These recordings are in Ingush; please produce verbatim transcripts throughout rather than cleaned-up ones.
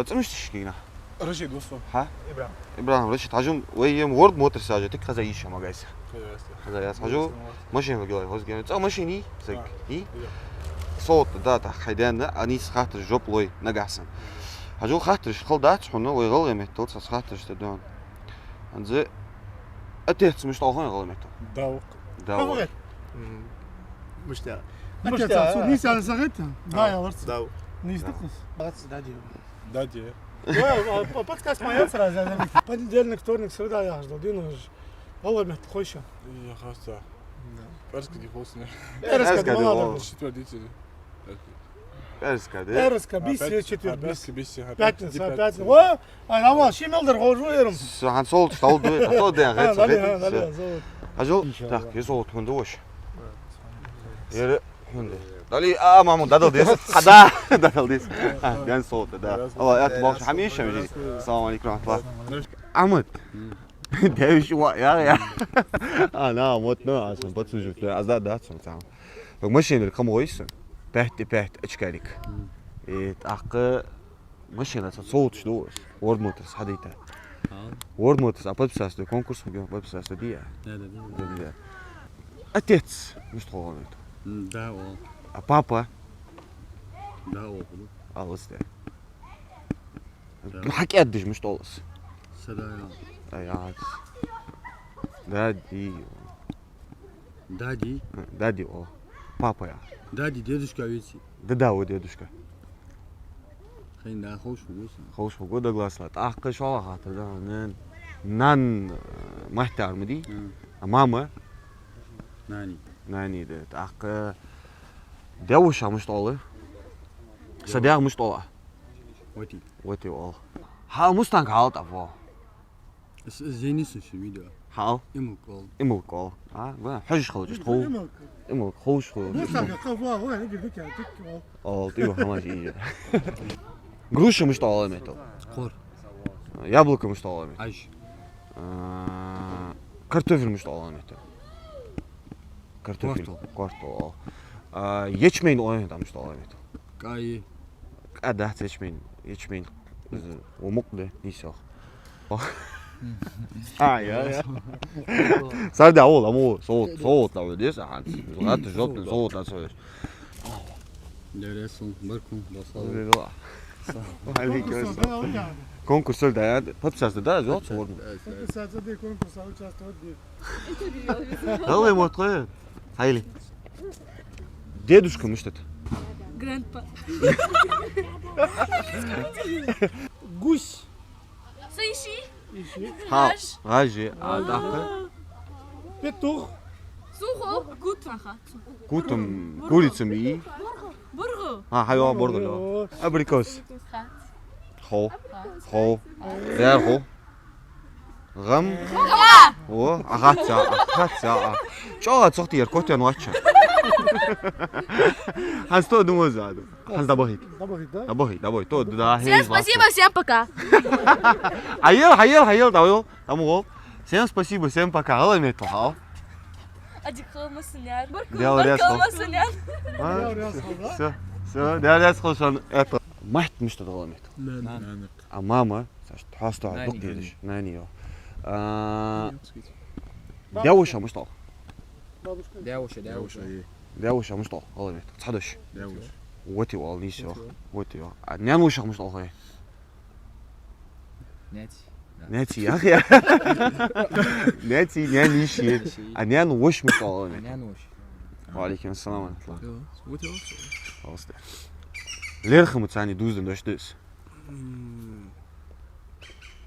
ЦӀи мишта йиш я хьона? Рашид ва со. Хьа? ИбрахӀим. ИбрахӀим, Рашид, хьажал, вай ма World Motors яхача, дика хеза йиш я магазин. Хеза, хеза. Хьажал, хеза, хеза. Машин вагила, хозгена. ЦӀа машин йий? Саг. Йий? Йий. Со да, тӀаккха хьай даьна, а нийса хаттарашта жоп лой нагахьа санна. Хьажал, хаттараш хала дац хьона, вай гӀалгӀай меттала цхьа хаттараш да дон. ХӀанз отец мишта оал хьона гӀалгӀай меттала? Да, вокх. Да, вокх. Мишта? Отец, отец, а? Нийса аьлча сагӀийта? Да, яларца. Да, вокх. Нийса да-кх из. Отец, дади. Дади. Ой, а, по-, подсказка моя сразу, да. Понедельник, вторник, среда яхаш дола дийнаш. ГӀалгӀай меттала ховш я? Я ховш. Да. ПӀаьраска ди ховш я. ПӀаьраска ди, ма ладувгӀа. Четверг, дийцад. ПӀаьраска ди? ПӀаьраска, бис, четверг, бис. ПӀаьраска, бис, а, пятница, пятница. О, а, нама, ши мел дар ховш ва ерам. Со хьан сол тӀа дӀа а ду, а то ден хӀаьта, а, дале, дале, зовут. Хьажал, иншаллахӀ. Так, я зовут хьона да, воша. Ер хьона да. Дали, а, мама, дӀадала деза. Хьа, да, дӀадала деза. А, даьна зовут, да. Алло, я тобаш хьамиша мижи. Ассаламу алейкум ва рахматуллахӀ. Ахьмад. Девиш ва, я, я. А, на, вот, ну, а сан подслуживать, да, аз да, да, сам, сам. Вай машинара кхам гӀойса. Пять и пять очкарик. Мгм. И тӀаккха машина цхьа совгӀаташ ду аз. World Motors хьадайта. Ха. World Motors, а подписаться ду, конкурс хӀама подписаться ду, дий? Да, да, да. Да, да, да. Отец мишта оал хьона? М, да, оал. А папа? Да, оал. Алас да. Да. Ну, хьакӀаьддаш мишта оал аз? Садаев. Ай, яц. Дади. Дади? Дади оал. Папа я. Дади, дедушка веций? Да, да, ва дедушка. Хьайна да ховш хургва са? Ховш хургва, да, гласла. ТӀаккха шоллагӀа хаттар да, нан, нан, э, маттар ма дий? М. А мама? Нани. Нани да. ТӀаккха девушка мишта оал? Са даьга мишта оал? Вати. Вати оал. Хьа, Мустанг хьаал тӀа во. С-, зенисный ши видео. Хьаал? Ималк оал. Ималк оал. А, ва, хьожаш хилча, хов. Ималк. Ималк, ховш хилча. Мустанг кхы ва, ва, игр дика, дика оал. Оал, тӀа ва, хӀамаш ийя. Груша мишта оал меттала? Кхор. Яблоко мишта оал меттала? Ӏаж. А, картофель мишта оал меттала? Картофель. Кортал. Кортал оал. А, ячмень оал меттала мишта оал меттала? КӀаи. КӀа дац, ячмень. Ячмень. Из ва мукъа да, нийса йоах. А, я, я. Сарда, оал, амма, совгӀат, совгӀат дӀа деза хьона. ГӀатта жоп, совгӀат дӀа совгӀат. Дересун, баркун, басал. Алейкум ассалам. Конкурс да, я, подписаться да, зот сорну. Подписаться да, конкурс, а участвовать да. Давай, мотхой. Хайли. Дедушка мишта да? Грандпа. Гусь. Са йиш я? Йиш я. Хьа, гӀаж. ГӀаж, а, тӀаккха? Петух. Сухо. Кутум. Кутум. Курица ма йий? БургӀа. А, хьайо, бургӀа, йо. Абрикос. Хов. Хов. Дер хов. ГӀам. О, а гӀац, а, гӀац, а. ЧӀоагӀа цохтияр котен вача. ХӀанз то думаю заду. ХӀанз дӀабахийта. ДӀабахийта, да? ДӀабахийта, дӀабахийта. То да. Всем спасибо, всем пока. Хьаел, хьаел, хьаел, давай, давай. Всем спасибо, всем пока. ГӀалгӀай меттала хьаал. Адик хала массанена. Даьла раьза хилва. Баркал массанена. А? Всё, всё, Даьла раьза хилва шоана. Это. Матт мишта да гӀалгӀай меттала? Нана. А мама, Саш, хьоста хьо дукха дезаш. Нани. Нани, йо. А, девушка мишта оал? Бабушка. Девушка, девушка. Девушка мишта оал гӀалгӀай меттала? Цхьа дош. Девушка. Вати оал, нийса йоах. Вати оал. А нянушка мишта оал хьона? Няци. Няци, яхи. Няци, няниши. А нянавоша мишта оал? Нянавоша. Ва алейкум ассалам ва рахматуллахӀ. Йо, вати оал. Пожалуйста. ЛерхӀама царна дувзаденна дош да из. М.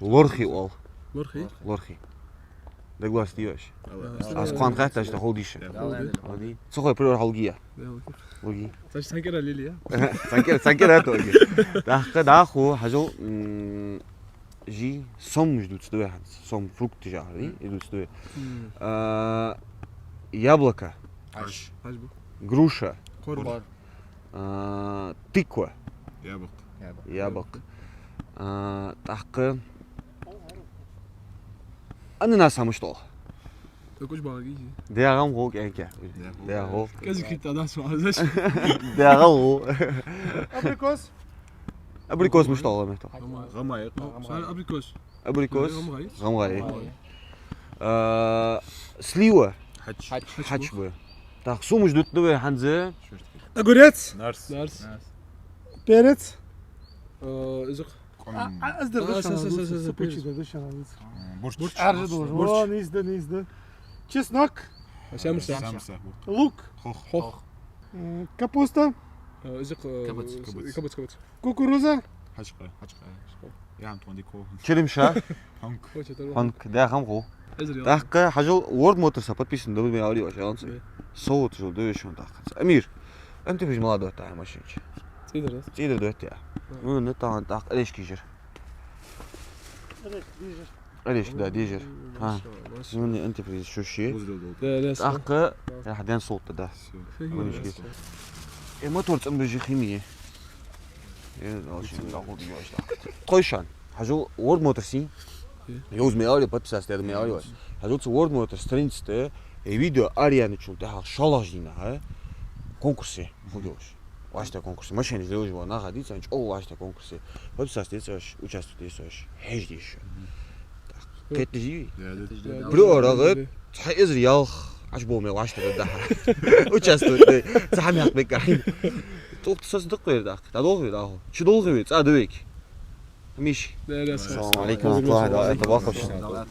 ЛорхӀе оал. ЛорхӀе? ЛорхӀе. Дагалоацаш дий оаш? Ала. Аз кхоана хаьттача тӀа ховш дий шо? Ховш. Лади. Ца хой, приор хьалгия. Даьла. Луги. Саш, цхьан кӀира лелий, а? Цхьан кӀира, цхьан кӀира тӀа луги. ТӀаккха дӀахо, хьажал, м, жи, сомаш дувцаргда вай хӀанз. Сом, фрукт жагӀар, и дувцаргда вай. М. А, яблоко. Ӏаж. Ӏаж ба. Груша. Кхор. Кхор. А, тыква. Ябакъ. Ябакъ. Ябакъ. А, тӀаккха ананас мишта оал? Дагахь ма хул кӀаьнка. Дагахь хул. ДагахьӀа хул. КӀезига хетта дас ма азаш. ДагахьӀа хул. Абрикос. Абрикос мишта оал, мехтал? ГӀамгӀай. Абрикос. Абрикос. ГӀамгӀай. ГӀамгӀай. А, слива. Хьач. Хьач ба. Так, сумаш дутт да вай хӀанз. Огурец. Нарс. Нарс. Перец. Э, из-, а, а, аз дер, а, да, са, са, са, са, са, са, перец. Пучи дер, да, шана, из. М, бурч. Бурч. Аржа должен. Бурч. О, нийса да, нийса да. Чеснок. Самса. Самса. Лук. Хох. Хох. М, капуста. Э, из-, э, кабац, кабац. Кабац, кабац. Кукуруза. Хьачкъа. Хьачкъа. Ян тонди ко. Черемша. Хонг. Хонг. Да, хам ху. Эзер ял. ТӀаккха хьажал World Motors подписан да, ме авли ваш, яланца. Да. Со вот жил дойшун тӀаккха. Амир. Амти биж молодой та машинчи. ЦӀийдар, да? ЦӀийдар дойт я. Да. Ну, не тахан тӀаккха орешки жир. Орешки, да, дижир. М, ха. Машалла, машалла. Ну, не антифриз шуши. Узрел дол. Да, да, да. ТӀаккха, да, я хаден солта, да. Всё. Всё, орешки. Э, мотор цӀам бижи химия. Э, алшин, да, худ ёш, да. Тхойшан. Хьажал World Motors-и. Э. Юз ме авли, подписаться, я ме авли. Хьажал цу World Motors страница-тӀа, э, видео арияна чул тӀехьа шолаш дина, а? Конкурсе, худ ёш. Вашта конкурсе. Машина зевжи ва, наха дица, чӀо вашта конкурсе. Подписаться децаш, участвовать децаш, хьеж деш. Мгм. Так. Кхетта жи? Да, да. Да, да. Бро, рагат, цхьа эзар ялх, аш бо ме вашта да даха. Участвовать де, цхьа мякъ бекарин. Тохта сас дакъ вер дах. Та долх вер дах. Чи долх вер, цӀа довек. Миш. Да, да, салам алейкум. Салам алейкум. Ва алейкум салам.